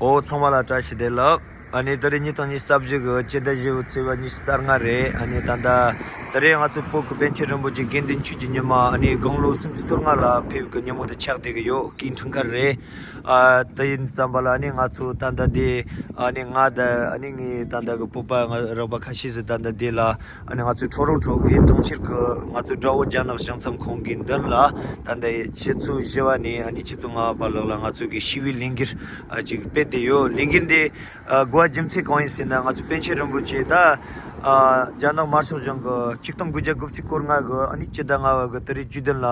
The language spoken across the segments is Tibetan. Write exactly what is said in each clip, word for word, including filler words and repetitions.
ཨོ་ཚང་མ་ལ་བཀྲ་ཤིས་བདེ་ལེགས། ཨ་ནི་ད་རེས་ཉིས་སྟོང་ཉི་ཤུ་རྩ་བཞི་གི་སྤྱི་ཟླ་བཞི་པའི་ཚེས་པ་ཉི་ཤུ་རྩ་ལྔ་རེད། ཨ་ནི་ད་ལྟ་ད་རེས་ང་ཚོ་བོད་ཀྱི་པཎ་ཆེན་རིན་པོ་ཆེ་དགེ་འདུན་ཆོས་ཀྱི་ཉི་མ། ཨ་ནི་དགུང་ལོ་སུམ་ཅུ་སོ་ལྔ་ལ་ཕེབས་ཀྱི་ཉིན་མོ་དེ་ཆགས་བསྡད་ཀྱི་ཡོད། སྐུའི་འཁྲུངས་སྐར་རེད། ཨ་དེ་ཡིན་ཙམ་པ་ལ་ཨ་ནི་ང་ཚོ་ད་ལྟ་དེ་ཨ་ནི་ང་ད་ཨ་ནི་ངའི་ད་ལྟ་གི་བོད་པ་ང་རོགས་པ་ཁ་ཤས་ཤིག་ད་ལྟ་དེ་ལ་ཨ་ནི་ང་ཚོའི་ཊོ་རོན་ཊོ་གི་གྲོང་ཁྱེར་གྱི་ང་ཚོའི་དགྲ་བོ་རྒྱ་ནག་གཞུང་ཚབ་ཁང་གི་མདུན་ལ་ད་ལྟ་ཆུ་ཚོད་བཞི་པ་ནས་ཨ་ནི་ཆུ་ཚོད་ལྔ་པ་བར་ལ་ང་ཚོ་གི་ཞི་བའི་ལས་འགུལ་ཨ་ཅིག་སྤེལ་བསྡད་ཡོད། ལས་འགུལ་འདི་ཨ་དགོས་པ་རྒྱུ་མཚན་གང་ཡིན་ཟེར་ན། ང་ཚོ་པཎ་ཆེན་རིན་པོ་ཆེ་ད་ཨ་རྒྱ་ནག་དམར་ཤོག་གཞུང་གི་ཆིག་སྟོང་དགུ་བརྒྱ་དགུ་བཅུ་གོ་ལྔ་གི་ཨ་ནི་སྤྱི་ཟླ་ལྔ་པ་གི་ཏ་རིག་བཅུ་བདུན་ལ་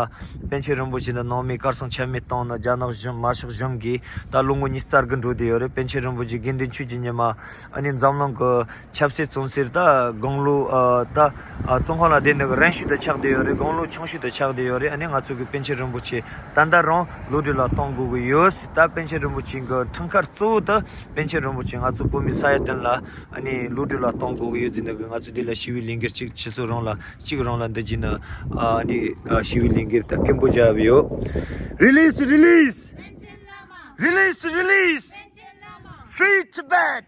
པཎ་ཆེན་རིན་པོ་ཆེ་འདི་ནང་མིའི་གར་སོང་ཆ་མེད་བཏང་ནས་རྒྱ་ནག་གཞུང་དམར་ཤོག་གཞུང་གིས་ད་ལོ་ངོ་ཉི་ཤུ་རྩ་དགུ་འགྲོ་བསྡད་ཡོད་རེད། པཎ་ཆེན་རིན་པོ་ཆེ་དགེ་འདུན་ཆོས་ཀྱི་ཉི་མ་ཨ་ནི་འཛམ་གླིང་གི་ཆབ་སྲིད་བཙོན་གསར་ད་དགུང་ལོ་ཨ་ད་ཨ་བཙོན་ཁང་ལ་བསྡད་ནས་རན་ཤོས་དུ་ཆགས་བསྡད་ཡོད་རེད། དགུང་ལོ་ཆུང་ཤོས་དུ་ཆགས་བསྡད་ཡོད་རེད། ཨ་ནི་ང་ཚོ་གི་པཎ་ཆེན་རིན་པོ་ཆེ་ད་ལྟ་རང་གློད་གྲོལ་ལ་གཏོང་དགོས་ཀྱི་ཡོད། ད་པཎ་ཆེན་རིན་པོ་ཆེ་གི་འཁྲུངས་སྐར་གཙོ་བོ་དུ་པཎ་ཆེན་རིན་པོ་ཆེ་ང་ཚོ་བོད་མི་ས་ཡ་བདུན་ལ་ཨ་ནི་གློད་གྲོལ་ལ་གཏོང་དགོས་ཀྱི་ཡོད་ཟེར་ནས་ང་ཚོ་འདི་ལ་ཞི་བའི་ལས་འགུལ་གཅིག་ཆུ་ཚོད་རང་ལ་གཅིག་རང་ལ་འདི་བྱས་ནས་ཨ་ནི་ཨ་ཞི་བའི་ལས་འགུལ་ད་སྐད་འབོད་བརྒྱབ་ཡོད། Release, release! Release, release! Free Tibet!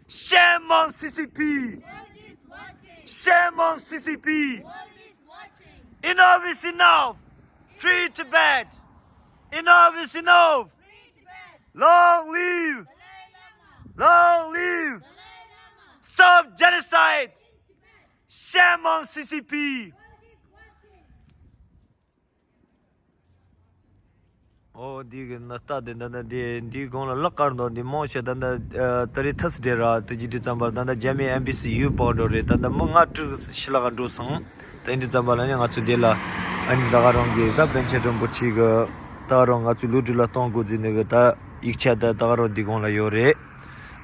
Shame on C C P! Shame on C C P! Enough is enough! Free Tibet! Enough is enough! Long live! Long live! Stop genocide! Shame on C C P! ཨོ་འདི་གི་ན་ལྟ་དེ་འདི་འདི་འདི་འདི་གོང་ལ་ལག་དཀར་འདུག་འདི་མོ་ཤེ་ད་འདི་ཨ་ད་རེས་ཐ་སི་ཌེ་ར་དེ་ཇི་དུས་ཙམ་པར་ད་འདི་རྒྱ་མིའི་ཨེམ་བྷེ་སི་ཡུལ་སྤོ་འགྲོ་རེད། ད་འདི་མི་ལྔ་དྲུག་ཤི་ལ་ག་འགྲོ་སོང་། དེ་འདི་ཙམ་པ་ལ་ནི་ང་ཚོ་འདི་ལ་ཨ་ནི་ད་ག་རང་གི་ད་པཎ་ཆེན་རིན་པོ་ཆེ་གི་ད་ག་རང་ང་ཚོའི་གློད་གྲོལ་ལ་གཏོང་དགོས་ཟེར་ནས་གི་ད་ཡིག་ཆ་ད་ད་ག་རང་འདི་གོང་ལ་ཡོད་རེད།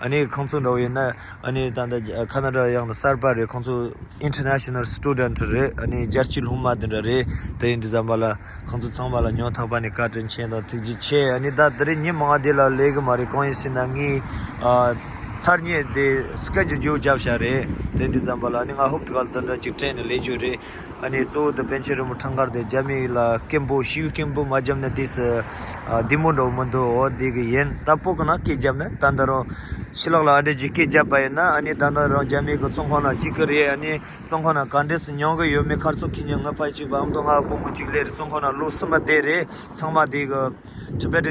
ཨ་ནི་ཁོང་ཚོ་འདྲ་བོ་ཡིན་ན་ཨ་ནི་ད་ལྟ་ཁ་ན་ཌ་ཡང་ན་གསར་པ་རེད། ཁོང་ཚོ་International Student རེད། ཨ་ནི་རྒྱལ་སྤྱིའི་སློབ་མ་དེ་འདྲ་རེད། དེ་ཡིན་དུས་ཙམ་པ་ལ་ཁོང་ཚོ་ཚང་མ་ལ་སྙིང་ཐག་པ་ནས་བཀའ་དྲིན་ཆེ་དང་ཐུགས་རྗེ་ཆེ། ཨ་ནི་ད་དེ་རིང་ཉིན་མང་བ་དེ་ལ་ལས་གི་མ་རེད། གང་ཡིན་ཟེར་ན་ངའི་ཨ་ཚར་ཉེ་དེ་སི་ཀེ་ཇུ་ལ་བརྗེ་པོ་བརྒྱབ་བཞག་རེད། དེ་ཡིན་དུས་ཙམ་པ་ལ་ཨ་ནི་ང་ཧོབ་ཏེ་ག་ལ་དེ་འདྲ་ཅིག་དྲན་ནས་ལས་རྒྱུ་རེད། ཨ་ནི་གཙོ་བོ་དེ་པཎ་ཆེན་རིན་པོ་ཆེ་འཁྲུངས་སྐར་དེ་རྒྱ་མི་ལ་སྐད་འབོད་ཞི་བའི་སྐད་འབོད་མ་བརྒྱབ་ན་དེ་སུ་ཨ་བདེ་མོ་འདྲ་བོ་མི་འདུག་འོ་དེ་གི་ཡིན། ད་བོད་གི་ནང་སྐད་བརྒྱབ་ན་ད་ལྟ་རང་ཕྱི་ལོགས་ལ་ཨ་འདྲ་ཅིག་སྐད་བརྒྱབ་པ་ཡིན་ན་ཨ་ནི་ད་ལྟ་རང་རྒྱ་མི་གི་བཙོན་ཁང་ནང་བཅུག་གི་རེད། ཨ་ནི་བཙོན་ཁང་ནང་ག་འདྲས་སུ་མྱོང་གི་ཡོད་མེད་ཁ་རྩང་ཁྱེད་ཉིད་ངའི་ཕ་གཅིག་པ་ཨ་མདོ་ང་བུ་མོ་གཅིག་སླེབས་རེད། བཙོན་ཁང་ནང་ལོ་གསུམ་པ་བསྡད་རེད། ཚང་མ་དེ་གི་ཊི་བེ་ཊི་